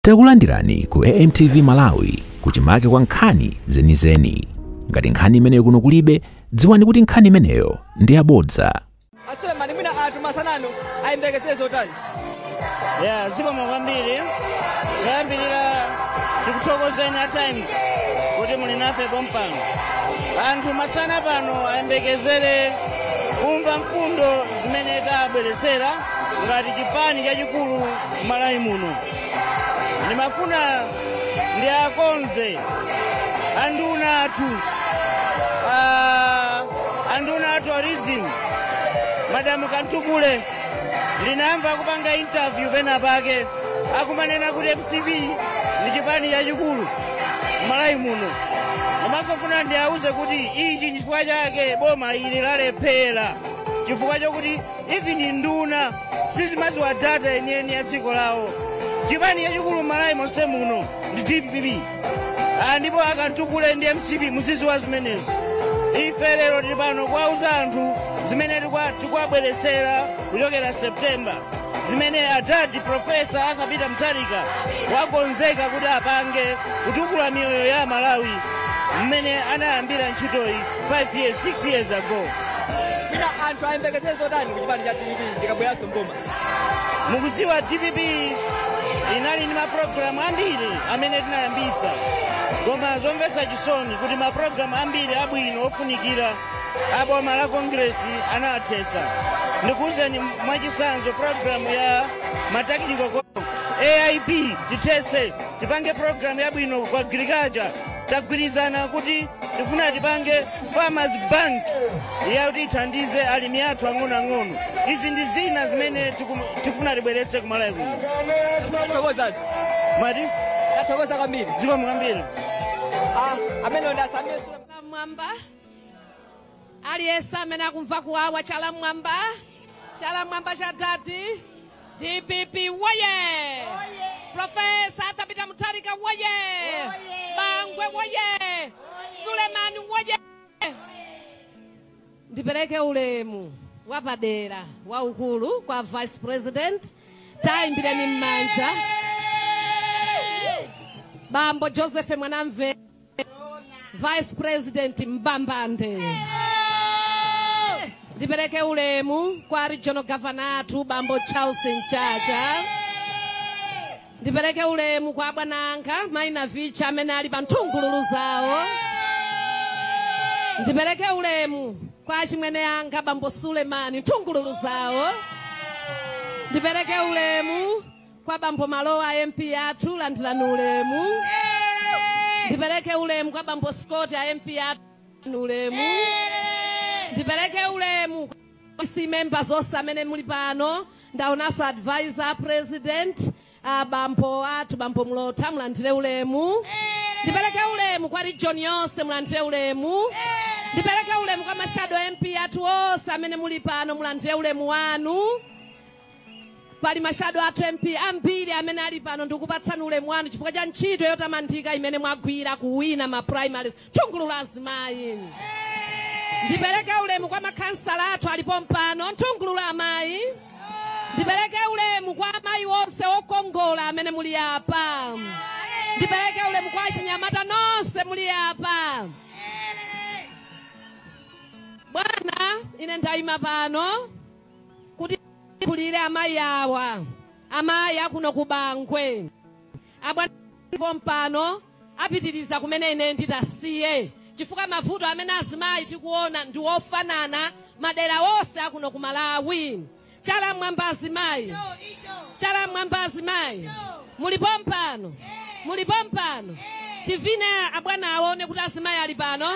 Takulandirani ku AMTV Malawi kuchimake kwa nkhani zenizeni. Ngati nkhani imeneyo kuno kulibe, dziwani kuti nkhani imeneyo ndi yabodza. Asulemani, mwina anthu masanano ayembekezere zotani? Ya, zikomo kwambiri. Kuyambirira tikuthokozeni a Times kuti muli nafe pompano. Anthu masana pano ayembekezere kumva mfundo zimene tabweresera ngati chipani chachikulu m'Malawi muno. Ndimafuna ndiakonze anduna athu, anduna a tourism, Madamu Kantukule. Ndinamva kupanga interview pena pake akumanena kuti MCP ndi chipani chachikulu m'Malawi muno. Ndimangofuna ndiauze kuti ichi nchifukwa chake boma ili lalephera, chifukwa chokuti even nduna sizimadziwa data yeniyeni ya dziko lawo. Chipani chachikulu m'Malawi monse muno ndi DPP, ndipo akantukule ndi MCP muziziwa zimenezo. Ife lero tili pano kuwauza anthu zimene tikuwabweresera kuchokera September, zimene adadi Profesa Arthur Peter Mutharika wakonzeka kuti apange kutukula miyoyo ya Malawi mmene anayambira ntchitoyi 5 years, 6 years ago. Mwina anthu ayembekezere zotani ku chipani cha DPP chikabweranso mboma? Mukuziwa DPP inali ndi mapulogalamu ambiri amene tinayambisa, koma zomvetsa chisoni kuti mapulogalamu ambiri abwino ofunikira aboma la Kongresi anathesa. Ndikuwuzeni mwachisanzo, pulogalamu ya ma technical AIP tithese, tipange pulogalamu yabwino kwa agriculture. Tagwirizana kuti tifuna tipange Farmers Bank yakuti ithandize alimi athu ang'onoang'ono. Izi ndi zina zimene tikufuna tibweretse kumalawi kuno. Tathokoza. Mati? Tathokoza kwambiri. Zikomo kwambiri. Amene ndi asamie. Mwamba aliyense amene akumva kuwawa, chala mwamba, chala mwamba cha dadi. DPP woye! Profesa Arthur Peter Mutharika woye! Bangwe woye! Sulemani woye! Ndipereke ulemu wapadera waukulu kwa Vice President. Tayimbireni m'manja Bambo Joseph Mwanamve, Vice President Mbambande. Ndipereke ulemu kwa Regional Governor athu Bambo Charles Nchacha. Ndipereke ulemu kwa bwananga Maina Vicha amene ali pa nthungululu zawo. Ndipereke ulemu kwa achimwene anga Bambo Sulemani, nthungululu zawo. Ndipereke ulemu kwa Bambo Malowa MP athu, landirani ulemu. Ndipereke ulemu kwa Bambo Scott a MP athu, ulemu. Ndipereke ulemu kwa C members onse amene muli pano. Ndaonanso advisor president, bambo athu Bambo Mlotha, mulandire ulemu. Ndipereke ulemu kwa region yonse, mulandire ulemu. Ndipereke ulemu kwa ma shadow MP athu onse amene muli pano, mulandire ulemu wanu. Pali ma shadow athu MP ambiri amene ali pano, ndikupatsani ulemu wanu chifukwa cha ntchito yotamandika imene mwagwira kuwina ma primaries nthungululu azimayi. Ndipereke ulemu kwa makhansala athu alipo mpano, nthungululu amayi. Ndipereke ulemu kwa amayi onse okongola amene muli apa. Ndipereke ulemu kwa achinyamata nonse muli apa. Bwana, ine ndayima pano kuti kulire amayi awa, amayi akuno kubangwe. Abwana pompano apitiriza kumene ine nditasiye, chifukwa mavuto amene azimayi tikuona ndi ofanana madera onse akuno ku Malawi. Chala mwamba azimayi, chala mwamba azimayi, mulipo mpano, mulipo mpano. Tivine abwana aone kuti azimayi ali pano.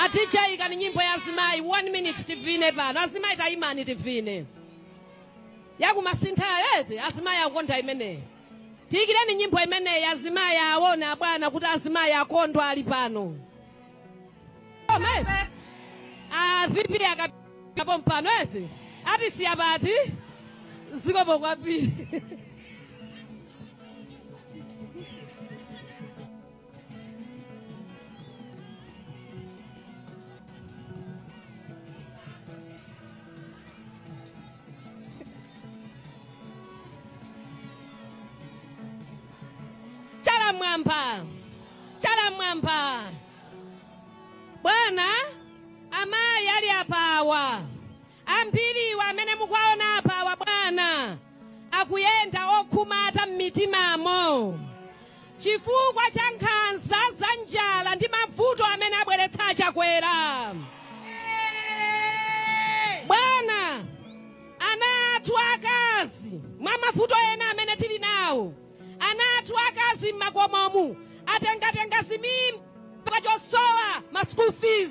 Atija ikani nyimbo ya azimayi 1 minute, tivine pano. Azimayi tayimani tivine yakumasintha eti azimayi akonda imeneyi. Tiyikireni nyimbo imeneyi azimayi aone abwana kuti azimayi akondwa ali pano. VP akapo mpano eti ati siyabati zikomo kwambiri. Chala mwamba, chala mwamba. Bwana, amayi ali apawa, ambiriwa amene mukuwaona apawa bwana, akuyenda okhumata m'mitimamo chifukwa cha nkhanza za njala ndi mavuto amene abweretsa Chakwera. Bwana, ana athu akazi mwa mavuto ena amene tili nawo, ana athu akazi m'makomomu atengatenga zimimba chosowa ma school fees.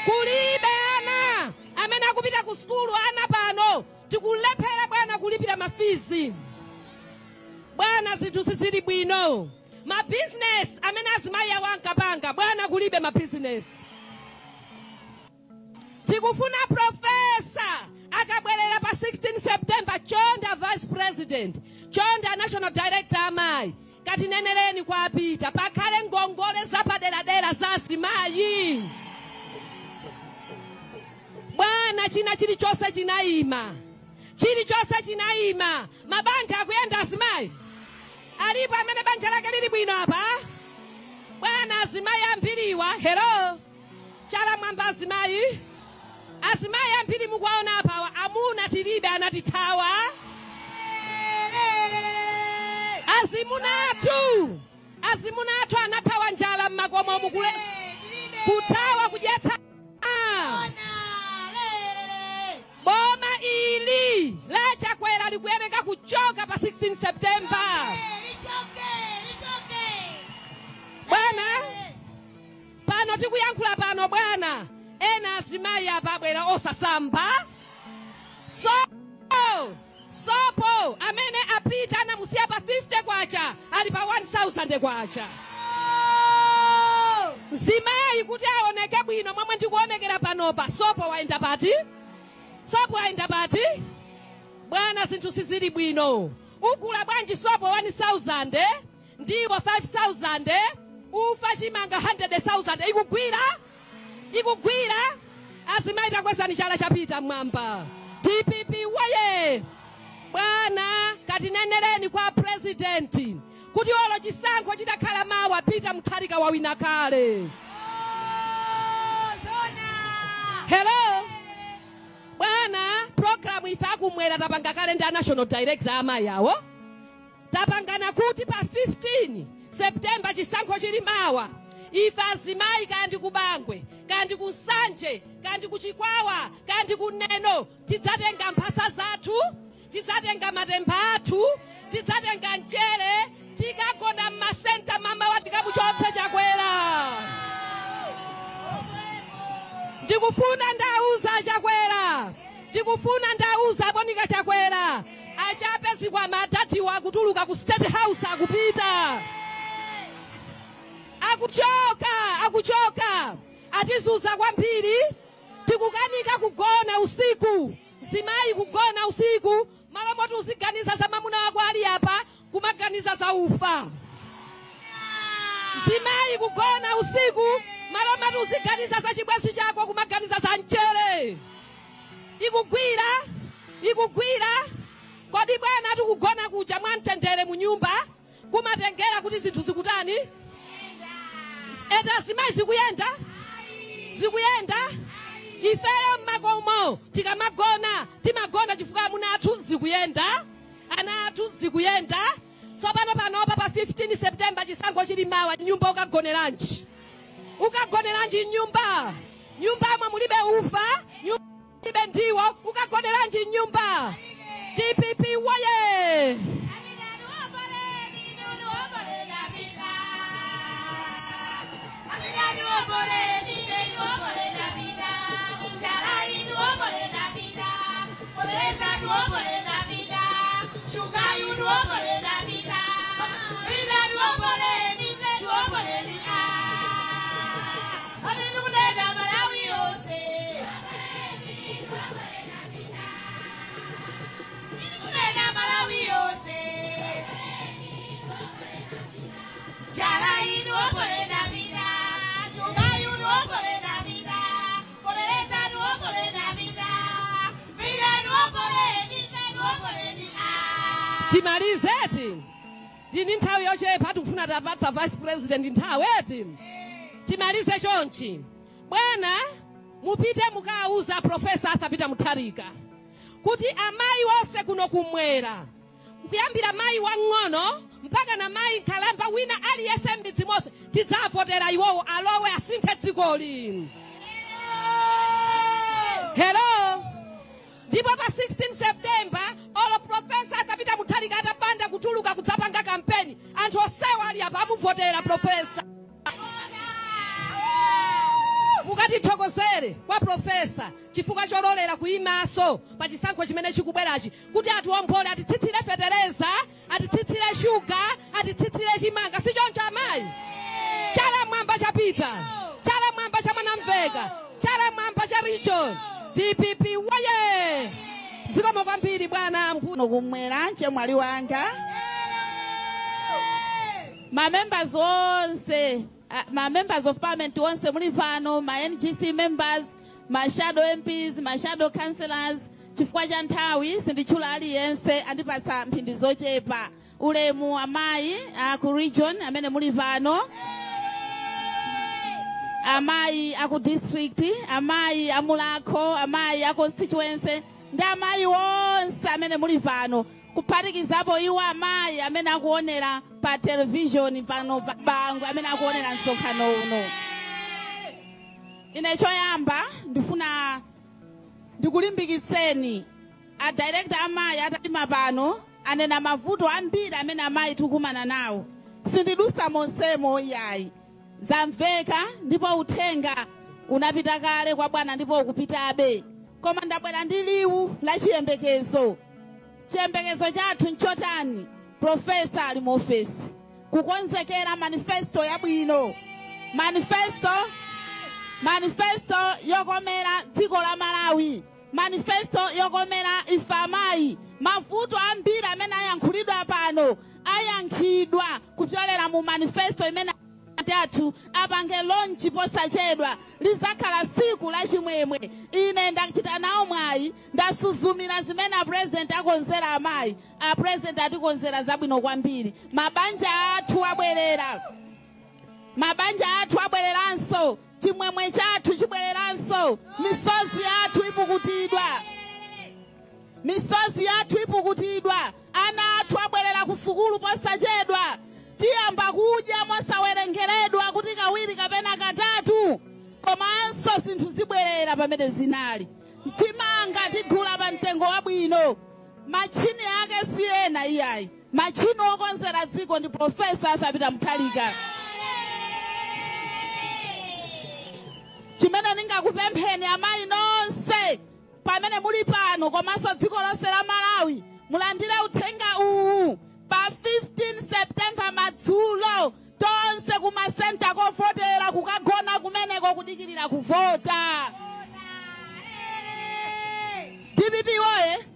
Kulibe ana amene akupita ku sukulu. Ana pano tikulephera bwana kulipira ma fees. Bwana, zinthu sizili bwino. Mabizinesi amene azimayi awo ankapanga, bwana, kulibe mabizinesi. Tikufuna professor akabwerera pa 16 September, chonde vice president, chonde national director amayi, katinenereni kwa apita pakhale ngongole zapaderadera za azimayi. Bwana, china chilichonse chinayima, chilichonse chinayima. Mabanja akuyenda azimayi? Alipo amene banja lake lili bwino apa? Bwana, azimayi ambiriwa, hello, chala mwamba azimayi. Azimayi ambiri mukuwaona apawa, amuna tilibe, anatithawa. Azimuna athu anathawa njala mmakomo mukule kuthawa kudyetsa. Boma ili la Chakwera likuyeneka kuchoka pa 16 September. Bwana, pano tikuyankhula pano bwana, ena azimayi apa abwera osasamba. So sopo amene apita anamusiya pa 50 kwacha ali pa 1000 kwacha. Mzimayi kuti aoneke bwino momwe ndikuonekera panopa, sopo waenda pati? Sopo waenda pati? Bwana, zinthu sizili bwino. Ugula bwanji sopo 1000, ndiwo 5000, ufa chimanga 100,000? Ikugwira? Ikugwira? Azimayi, takwezani chala chapita mwamba. DPP waye! Bwana, katinenereni kwa president kuti olo chisankho chitakhala mawa, Peter Mutharika wawina kale. Hello bwana, program ife akumwera tapanga kale ndi a national director amayi awo. Tapangana kuti pa 15 September, chisankho chili mawa, ife azimayi, kandi ku Bangwe, kandi ku Nsanje, kandi ku Chikwawa, kandi ku Neno, tidzatenga mphasa zathu, tidzatenga matemba athu, tidzatenga mchere, tikagona mmasenta mamawa, tikamuchotse Chakwera. Ndikufuna ndauza Chakwera, ndikufuna ndauza Bonika Chakwera, achape zikwama. Atatiwa akutuluka ku State House, akupita, akuchoka, akuchoka. Atizuza kwambiri, tikukanika kugona usiku. Mzimayi kugona usiku, malo moti uziganiza za mamuna wako ali apa, kumaganiza za ufa. Mzimayi kugona usiku, malo moti uziganiza za chibwenzi chako, kumaganiza za mchere. Ikugwira? Ikugwira? Kodi bwana, tikugona kuja mwamtendere mu nyumba kumatengera kuti zinthu zikutani? Eta azimayi, zikuyenda? Zikuyenda? Ifeyo mmakomo tikamagona, timagona chifukwa amuna athu zikuyenda, ana athu zikuyenda. Tsopano panopa pa 15 September, chisankho chili mawa, nyumba ukagoneranji? Ukagoneranji nyumba? Nyumbamo mulibe ufa, nyumba mulibe ndiwo, ukagoneranji nyumba? DPP woye! Timalizeti. Ndini nthawi yochepa, tikufuna tapatsa vice president nthawi eti. Timalize chonchi. Bwana, mupite mukauza Professor Arthur Peter Mutharika kuti amayi wonse kuno kumwera, kuyambira mayi wang'ono mpaka na mayi nkhalamba, wina aliyense m'midzi monse tidzavotera iwowo alowe asinthe dzikoli. Hello. Ndipo pa 16 September, olo Professor Arthur Peter Mutharika atapanda kutuluka kudzapanga kampeni, anthu onsewa ali apa amuvotera Professor. Mukatithokozere kwa Professor chifukwa chololera kuyimaso pa chisankho chimene chikubwerachi kuti atiwombole, atitsitsire fetereza, atitsitsire shuga, atitsitsire chimanga. Si choncho amayi? Chala mwamba cha Peter, chala mwamba cha Mwanamveka, chala mwamba cha region. DPP woye! Zikomo kwambiri bwana. Kumwera chemwali wanga, ma members onse, ma members of parliament onse muli pano, ma NGC members, ma shadow MPs, ma shadow councillors, chifukwa cha nthawi sinditchula aliyense, andipatsa mphindi zochepa. Ulemu amayi aku region amene muli pano, amayi aku district, amayi amulakho, amayi a constituency ndi amayi onse amene muli pano, kuphatikizapo iwo amayi amene akuonera pa television pano pa Bangwe, amene akuonera msonkhano uno. Ine choyamba ndifuna ndikulimbikitseni. A director amayi atayima pano anena mavuto ambiri amene amayi tikumana nawo. Sindidusa monsemo iyayi, zamveka ndipo uthenga unapita kale kwa bwana ndipo ukupitabe. Koma ndabwera ndi liwu la chiyembekezo. Chiyembekezo chathu nchotani? Professor ali mu ofesi kukonzekera manifesto yabwino, manifesto yokomera dziko la Malawi, manifesto yokomera ife amayi. Mavuto ambiri amene ayankhulidwa pano ayankhidwa kupyolera mu manifesto imene athu apange launch posachedwa. Lizakhala tsiku la chimwemwe. Ine ndachita nawo mwayi, ndasuzumira zimene a president akonzera amayi. A president atikonzera zabwino kwambiri. Mabanja athu abwerera, mabanja athu abwereranso, chimwemwe chathu chibwereranso, misozi yathu ipukutidwa, misozi yathu ipukutidwa, ana athu abwerera ku sukulu posachedwa, tiyamba kudya mosawerengeredwa kuti kawiri kapena katatu, komanso zinthu zibwerera pamene zinali. Chimanga tigula pa mtengo wabwino. Machini ake si ena iyayi, machini okonzera dziko ndi Professor Arthur Peter Mutharika. Chimene ndingakupempheni amayi nonse pamene muli pano komanso dziko lonse la Malawi, mulandire uthenga uwu: pa 15 September madzulo, tonse kumasenta kovotera kukagona kumeneko kudikirira kuvota. DPP woye!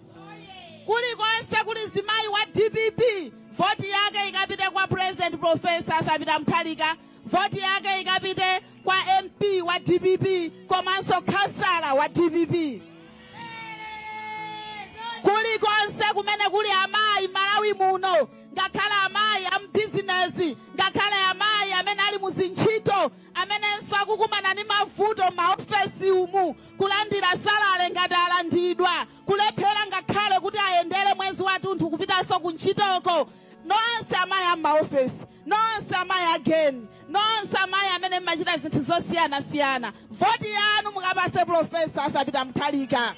Kulikonse kuli zimayi wa DPP, voti yake ikapite kwa President Professor Arthur Peter Mutharika, voti yake ikapite kwa MP wa DPP komanso kansala wa DPP. Kulikonse kumene kuli amayi Malawi muno, ngakhale amayi ambizinesi, ngakhale amayi amene ali muzintchito, amenenso akukumana ndi mavuto maofesi umu, kulandira salary ngati alandidwa, kulephera ngakhale kuti ayendere mwezi wathunthu kupitanso ku ntchitoko, nonse amayi amaofesi, nonse amayi ageni, nonse amayi amene mmachita zinthu zosiyanasiyana, voti yanu mukapase Professor Arthur Peter Mutharika.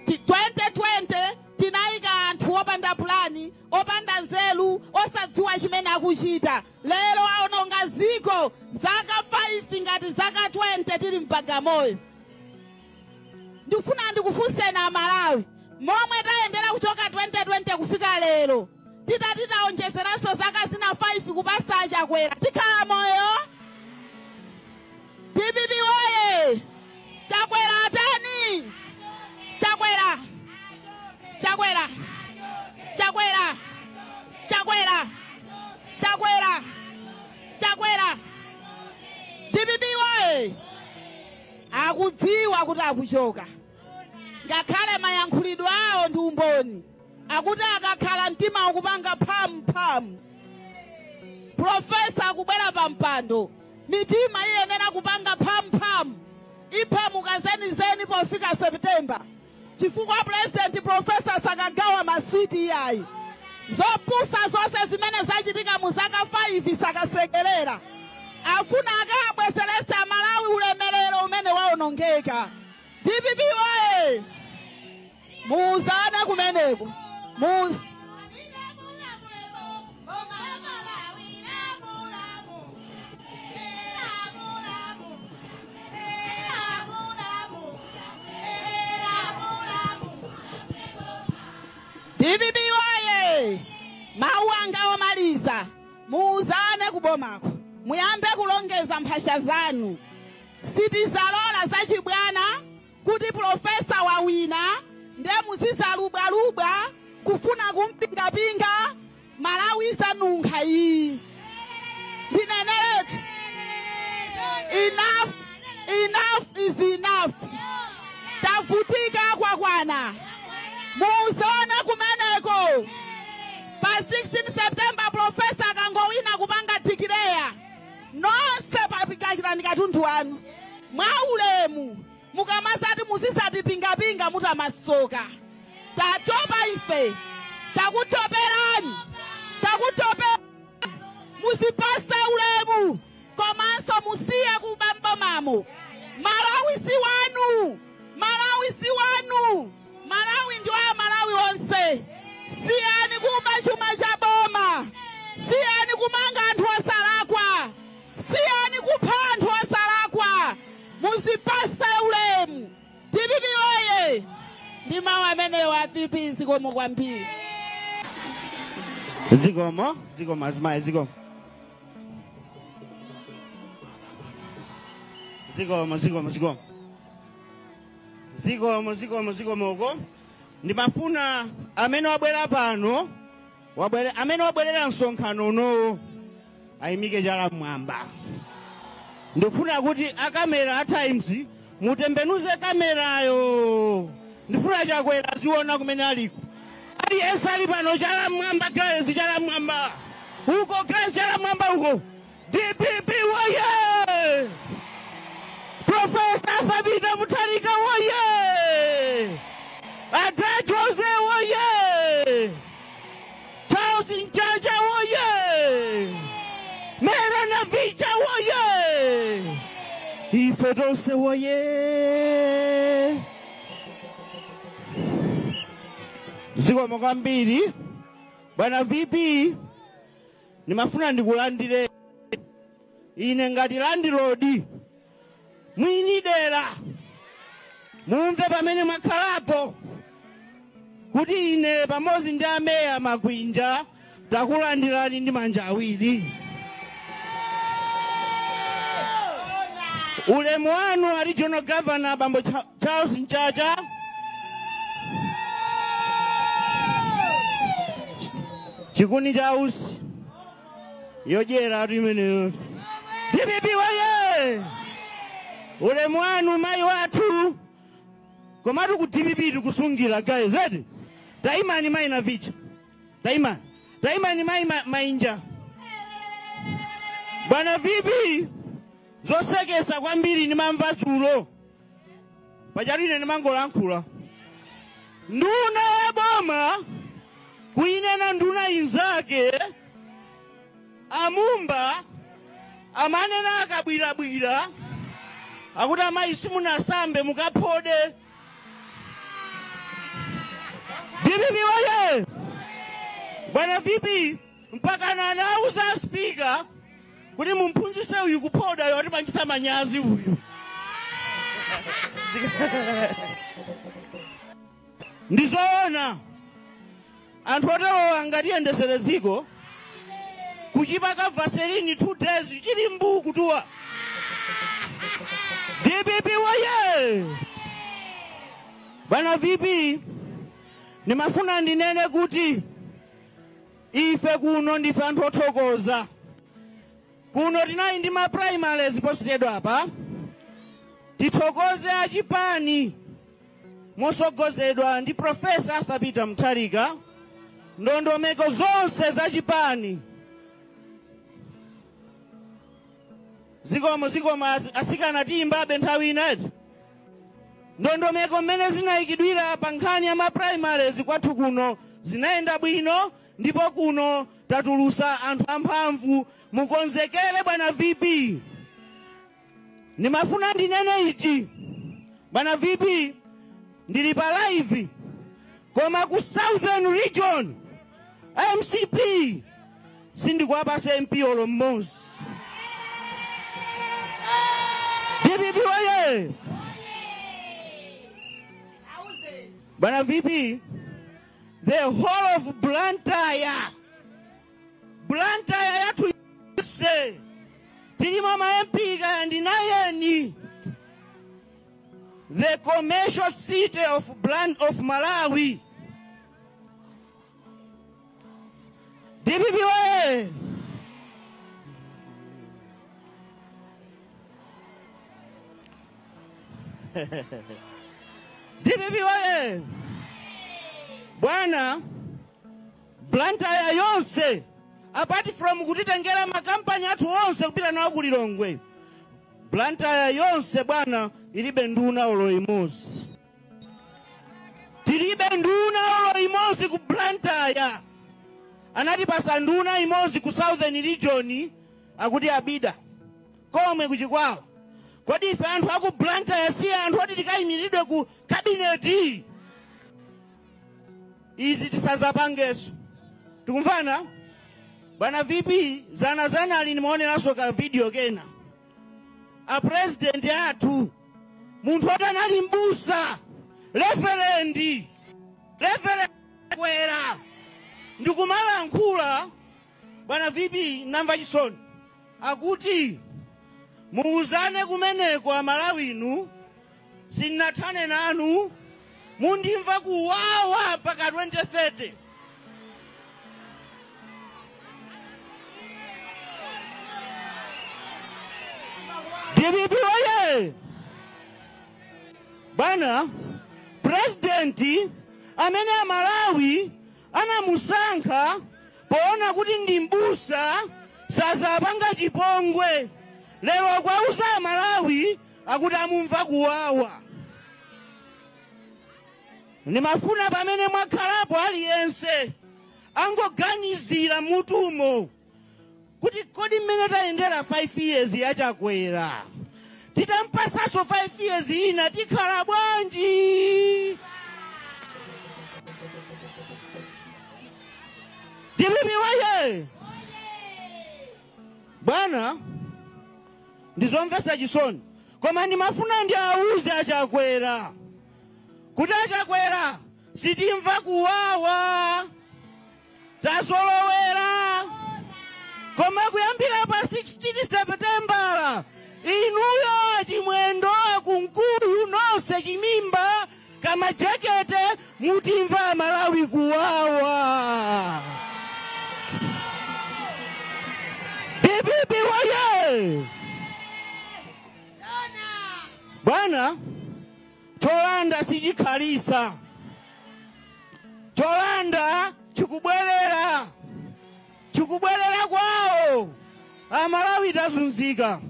2020 tinayika anthu opanda pulani, opanda nzeru, osadziwa chimene akuchita. Lero aononga ziko zaka 5 ngati zaka 20 tili m'Bagamoyo. Ndikufuna ndikufunseni Amalawi, momwe tayendera kuchoka 2020 kufika lero, titati taonjezeranso zaka zina 5 kupasa Chakwera, tikhala moyo? DPP woye! Chakwera atani? Chakwera, Chakwera, Chakwera, Chakwera, Chakwera, Chakwera! DPP woye! Akudziwa kuti akuchoka, ngakhale mayankhulidwe awo ndi umboni. Akuti akakhala mtima ukupanga pam pam. Professor akubwera pa mpando, mitima iyenera kupanga pam pam, iphamuka zenizeni pofika September, chifukwa President Professor sakagawa maswiti iyayi. Zopusa zonse zimene zachitika mu zaka 5 sakasekerera. Afuna akabwezeresa Malawi ulemerero umene waonongeka. DPP woye! Muuzane kumeneko. Mu DPP woye! Mawu anga omaliza, muuzane kubomako, muyambe kulongeza mphasha zanu. Sitizalola zachibwana kuti Professor wawina ndiye muzizalubwalubwa kufuna kumpingapinga. Malawi izanunkha iyi. Ndineneretu, enough, enough is enough. Tavutika kwakwana. Muuzone kumeneko pa 16 September, Professor akangowina kupanga declare, nonse papikakirani katundu wanu mwaulemu. Mukamasati muzisatipingapinga, mutamasoka. Tatopa ife, takutoperani, takutopera. Muzipase ulemu komanso musiye kubambomamo. Malawi si wanu, Malawi si wanu, Malawi ndi wa Malawi onse. Siyani kuba chuma cha boma, siyani kumanga anthu osalakwa, siyani kupha anthu osalakwa. Muzipase ulemu. DPP oye! Ndi mawu amenewo a VP. Zikomo kwambiri. Zikomo, zikomo azimayi, zikomo, zikomo, zikomo, zikomo, zikomo, zikomo, zikomoko. Ndimafuna amene wabwera pano, wabwere, amene wabwerera msonkhano unowo ayimike chala mwamba. Ndifuna kuti akamera a Times mutembenuze kamerayo, ndifuna Chakwera aziona kumene aliko. Aliyense ali pano, chala mwamba guys, chala mwamba uko guys, chala mwamba uko. DPP woye! Professor Peter Mutharika woye! Ada Jose woye! Charles Nchacha woye! Mera Navicha woye! Ife tonse woye! Zikomo kwambiri, bwana VP. Nimafuna ndikulandire ine ngati landlord, mwini dera, mumve pamene mwakhalapo kuti ine pamodzi ndi ameya Makwinja takulandirani ndi manja awiri. Ulemu wanu a Regional Governor Bambo Charles Mchacha, chikuni cha usi yodyera atu imeneyo. DPP woye! Ulemu wanu mayi wathu. Komatu ku DPP tikusungira guys, eti taimani mayi Navicha, taimani, taimani mayi Mainja. Bwana VP, zosekesa kwambiri ndimamva dzulo pachatu, ine ndimangolankhula, nduna ya boma kuinena nduna inzake amumba amanena akabwirabwira akuti amayi simunasambe mukaphode. DPP woye! Bwana VP, mpaka anauza Speaker kuti mumphunzitse uyu kuphoda, yo atipangisa manyazi uyu. Ndizoona anthu oterowa angatiyendesere dziko? Kuchipaka Vaseline 2 days chili mbuku kutuwa. DPP woye! Bwana VP, nimafuna ndinene kuti ife kuno ndife anthu othokoza. Kuno tinali ndi ma primaries posachedwa apa. Tithokoze achipani mosogozedwa ndi Professor Arthur Peter Mutharika. Ndondomeko zonse za chipani. Zikomo zikomo asikana tiyimbabe nthawi inati. Ndondomeko mmene zinayikidwira pa nkhani ya ma primaries kwathu kuno zinayenda bwino, ndipo kuno tatulusa anthu amphamvu. Mukonzekere bwana VP. Nimafuna ndinene ichi bwana VP, ndili pa live, koma ku Southern Region MCP sindikuwapasa MP olo mmodzi. DPP oye! Bwana VP, the whole of Blantyre, Blantyre yathu yonse tilimo ma MP kaya ndi 9. The commercial city of Malawi. DPP oye! DPP oye! Bwana, Blantyre yonse, apart from kutitengera makampani athu onse kupita nawo ku Lilongwe, Blantyre yonse bwana ilibe nduna olo imodzi. Tilibe nduna olo imodzi ku Blantyre. Anatipasa nduna imodzi ku Southern Region akuti Abida komwe kuchikwawa. Kodi ife anthu aku Blantyre si anthu oti tikayimiridwe ku kabineti? Izi tisazapangeso. Tikumvana? Bwana VP, zana zana ali nimaoneranso ka video kena. A president athu, munthu oti anali mbusa, reverend kwera, ndikumalankhula. Bwana VP, namva chisoni akuti muuzane kumeneko amalawinu, sinathane nanu, mundimva kuwawa mpaka 2030. DPP oye! Bwana president amene amalawi anamusankha poona kuti ndi mbusa sazapanga chipongwe, lero akwauza amalawi akuti amumva kuwawa. Nimafuna pamene mwakhalapo aliyense angoganizira mutumo kuti kodi mmene tayendera 5 years yachakwera, titampasaso 5 years ina tikhala bwanji? DPP oye! Bwana, ndizomvetsa chisoni, koma ndimafuna ndi auze achakwera kuti achakwera sitimva kuwawa, tazolowera. Koma kuyambira pa 16 September inuyo chimwendo kunkuyu nonse chimimba kama jakete mutimva Malawi kuwawa. DPP oye! Bwana, cholanda sichikhalisa, cholanda chikubwerera, chikubwerera kwawo. Amalawi tazunzika.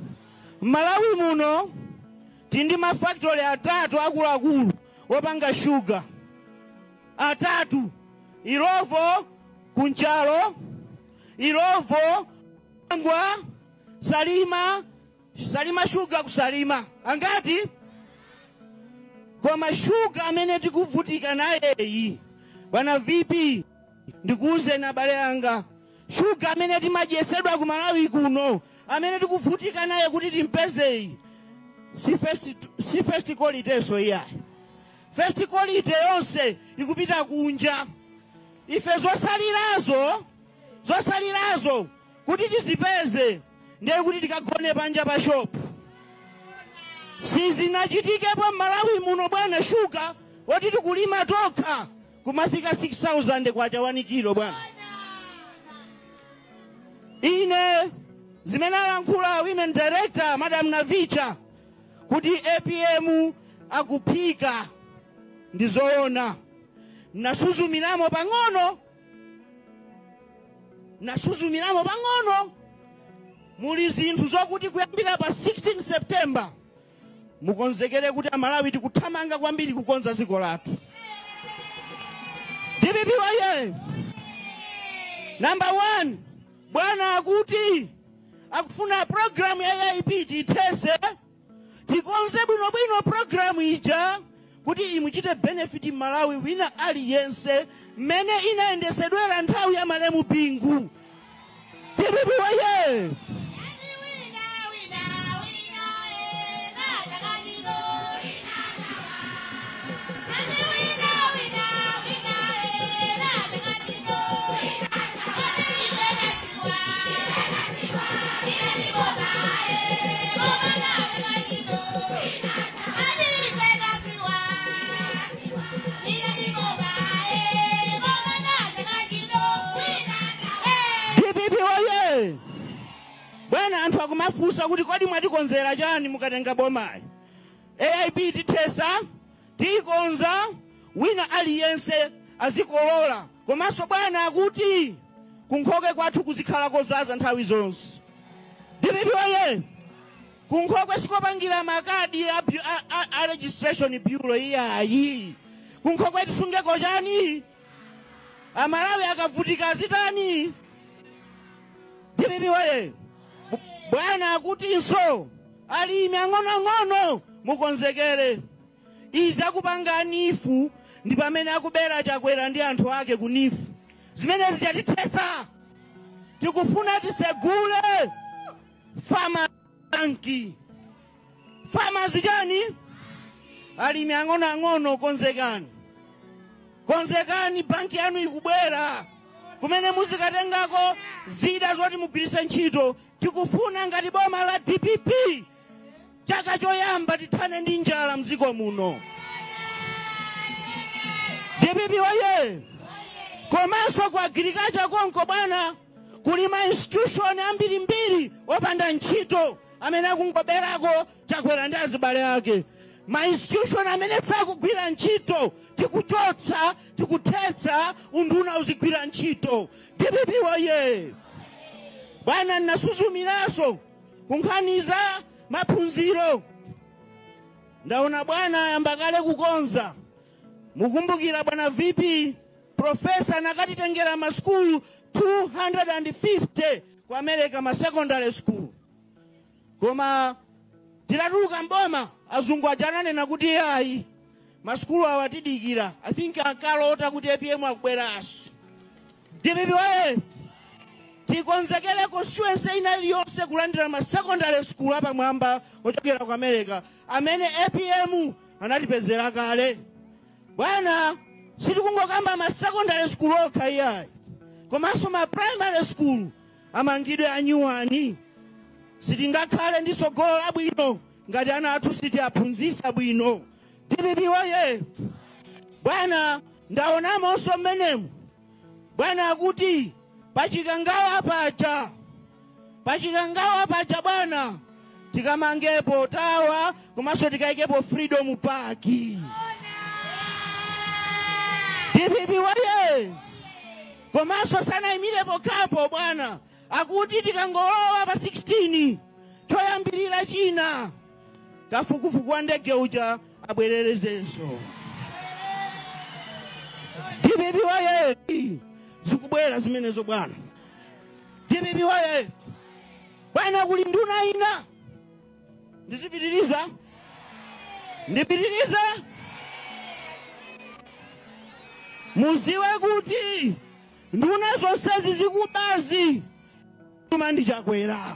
Malawi muno tindi mafactory atatu akuluakulu opanga sugar atatu: Ilovo kunchalo, Ilovo Ngwa, Salima, Salima sugar kusalima. Angati koma sugar amene tikuvutika naye. Bwana VP, ndikuuze na bale anga, shuga amene timadyetsedwa ku Malawi kuno, amene tikuvutika naye kuti timpezeyi, si first quality so iyayi. First quality yonse ikupita kunja. Ife zosalirazo kuti tizipeze ndiye kuti tikagone panja pa shop. Sizinachitikepo Malawi muno bwana, shuga woti tikulima tokha kumafika 6000 kwacha 1 kilo bwana. Ine zimene alankhula women director Madam Navicha kuti APM akuphika ndizoona. Nasuzumiramo pang'ono Nasuzumiramo pang'ono. Muli zinthu zokuti kuyambira pa 16 September mukonzekere kuti Amalawi tikuthamanga kwambiri kukonza dziko lathu. DPP waye. Number 1, bwana akuti akufuna program ya AIP tithese, tikonze bwinobwino program ija kuti imuchite benefit Malawi wina aliyense mmene inayendesedwera nthawi ya malemu Bingu. DPP waye. Bwana anthu akumafunsa kuti kodi mwatikonzera chani mukatenga bomayi. AIP tithesa, tikonza, wina aliyense azikolola. Komanso bwana akuti kunkhoke kwathu kuzikhala kozaza nthawi zonse. DPP waye. Kunkhokwe sikopangira makadi a registration bureau iyayi. Kunkhokwe tisungeko chani? Amalawi akavutika azitani? DPP waye. Bwana akutinso alimi ang'onoang'ono mukonzekere. Izi akupanga NEEF ndi pamene akubera Chakwera ndi anthu ake ku NEEF. Zimene zichatithesa. Tikufuna tisegule farmer bank. Farmers chani? Alimi ang'onoang'ono konzekani. Konzekani, banki yanu ikubwera. Kumene muzikatengako zida zoti mugwiritse ntchito. Tikufuna ngati boma la DPP chaka choyamba tithane ndi njala mdziko muno. DPP waye. Komanso ku agriculture konko bwana kuli ma institution ambirimbiri opanda ntchito amene akungoberako Chakwera ndi azibale ake. Ma institution amene sakugwira ntchito tikuchotsa, tikuthetsa, unduna uzigwira ntchito. DPP waye. Bwana nasuzumiranso kunkhaniza maphunziro. Ndaona bwana ayamba kale kukonza. Mukumbukira bwana VP Professor nakatitengera masukulu 250 ku America, ma secondary school. Koma tilatuluka mboma azungu ajananena kuti ayi masukulu awa tidikira. I think ankalota kuti APM akubweranso. DPP waye. Tikonzekere constituency ina iliyonse kulandira ma secondary school apamwamba ochokera ku America amene APM anatipezera kale. Bwana sitikungokamba ma secondary school okha iyayi, komanso ma primary school amangidwe anyuwani. Sitingakhale ndi tsogolo labwino ngati ana athu sitiaphunzitsa bwino. DPP waye. Bwana ndaonamonso mmenemu. Bwana akuti pachikangawa paja, pachikangawa paja bwana tikamangepo tawa komanso tikaikepo Freedom Park. DPP waye. Komanso sanayimirepo kapo bwana akuti tikangolowa pa 16 choyambirira china kafukufuku wa ndege uja abwererezenso. DPP waye. Zikubwera zimenezo bwana. DPP waye. Bwana kuli nduna ina. Ndizipitiriza? Ndipitiriza? Muziwe kuti nduna zonsezi zikubazi tuma ndi Chakwera.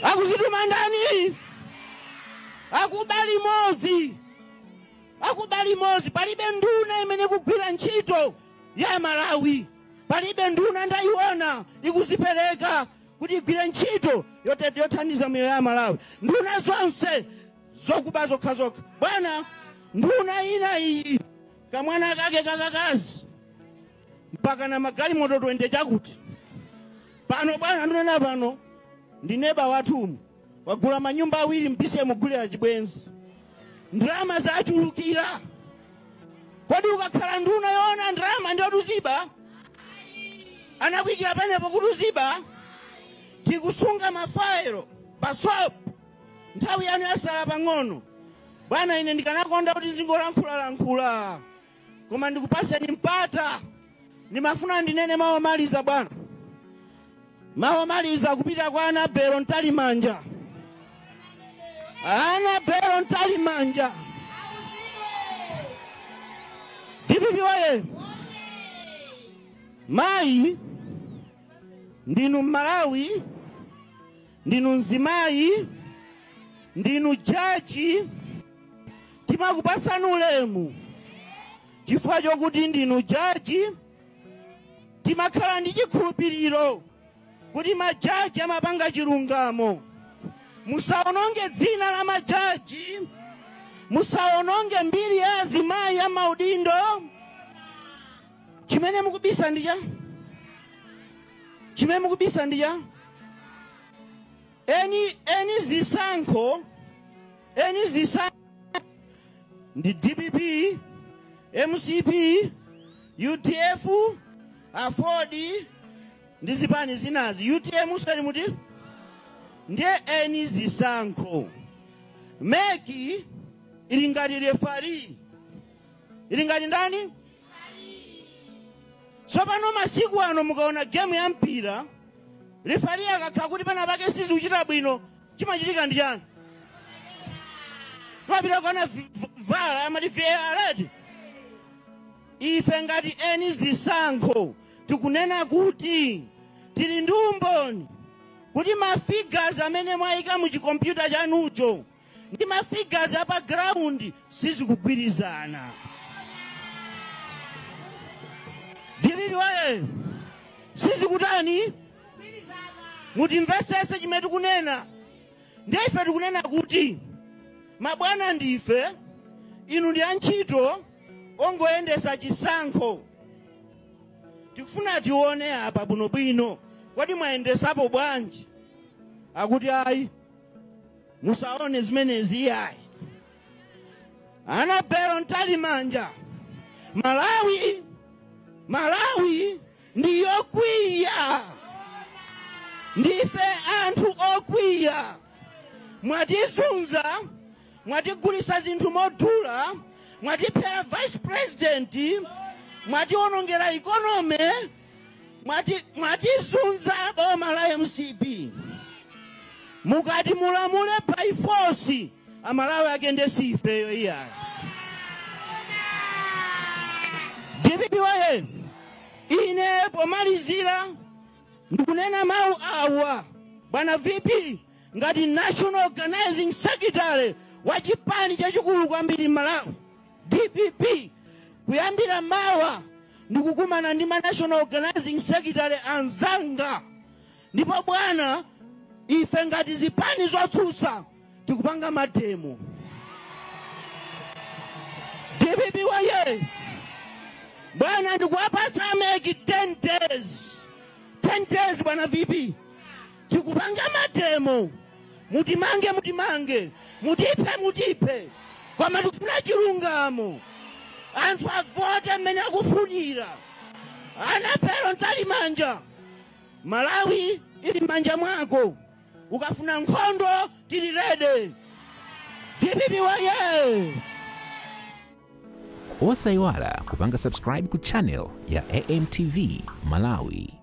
Akuzituma ndani? Akubali mozi. Akubali mozi. Palibe nduna imene kugwira ntchito ya Malawi. Palibe nduna ndayiona ikuzipereka kuti igwire ntchito yothandiza miyoyo ya Malawi. Nduna zonse zokuba zokhazokha. Bwana nduna ina iyi kamwana kake kakakazi mpaka na magalimoto 20 chakuti pano bwana ndinena pano ndi neba wathu wagula manyumba awiri mpise mugulira chibwenzi. Ndrama zachulukira. Kodi ukakhala nduna yoona ndrama ndiyo tuziba? Anakuikira panepo kuti uziba. Tikusunga mafairo pasop. Nthawi yanu yasala pang'ono. Bwana, ine ndikanakonda kuti zingolankhulalankhula, koma ndikupaseni mpata. Ndimafuna ndinene mawu omaliza, bwana. Mawu omaliza kupita kwa Annabel Mtalimanja. Annabel Mtalimanja, DPP oye! Mayi, ndinu Mmalawi, ndinu mzimayi, ndinu jaji. Timakupasani ulemu chifukwa chokuti ndinu jaji. Timakhala ndi chikhulupiriro kuti majaji amapanga chilungamo. Musaononge dzina la majaji, musaononge mbiri ya azimayi ya maudindo. Chimene mukubisa ndija, chimene mukubisa ndija eni zisankho, eni zisankho ndi DPP, MCP, UDF, AFORD ndi zipani zinazi, UTM usali muti ndiye eni zisankho. MEC ili ngati referee, ili ngati ndani? Tsopano masiku ano mukaona game ya mpira, referee akakhala kuti pana pake sizikuchita bwino, chimachitika ndi chani? Timapita kuona VAR, amati VAR. Ife ngati eni zisankho tikunena kuti tili ndi umboni kuti ma figures amene mwayika mu chikompyuta chanucho ndi ma figures apa ground sizikugwirizana. DPP waye! Sizikutani? Mutimvesese chimene tikunena. Ndiye ife tikunena kuti mabwana ndife, inu ndi antchito ongoyendesa chisankho. Tikufuna tione apa bwinobwino, kodi mwayendesapo bwanji? Akuti ayi, musaone zimenezi ayi. Annabel Mtalimanja, Malawi, Malawi ndiyokwiya, ndife anthu okwiya. Mwatizunza, mwatigulisa zinthu modula, mwatiphera vice president, mwationongera economy, mwatizunza boma la MCP. Mukati mulamule by force, Amalawi agende sifeyo iyayi. DPP waye! Ine pomalizira ndikunena mawu awa, bwana VP, ngati national organizing secretary wa chipani chachikulu kwambiri Malawi, DPP, kuyambira mawa ndikukumana ndi ma national organizing secretary anzanga. Ndipo bwana, ife ngati zipani zotsutsa tikupanga ma demo. DPP waye! Bwana, ndikuwapasa a MEC 10 days, 10 days. Bwana VP, tikupanga ma demo. Mutimange, mutimange, mutiphe, mutiphe, koma tikufuna chilungamo, anthu avote mmene akufunira. Annabel Mtalimanja, Malawi ili m'manja mwako. Ukafuna nkhondo tili ready. DPP waye! Osayiwala kupanga subscribe ku channel ya AMTV Malawi.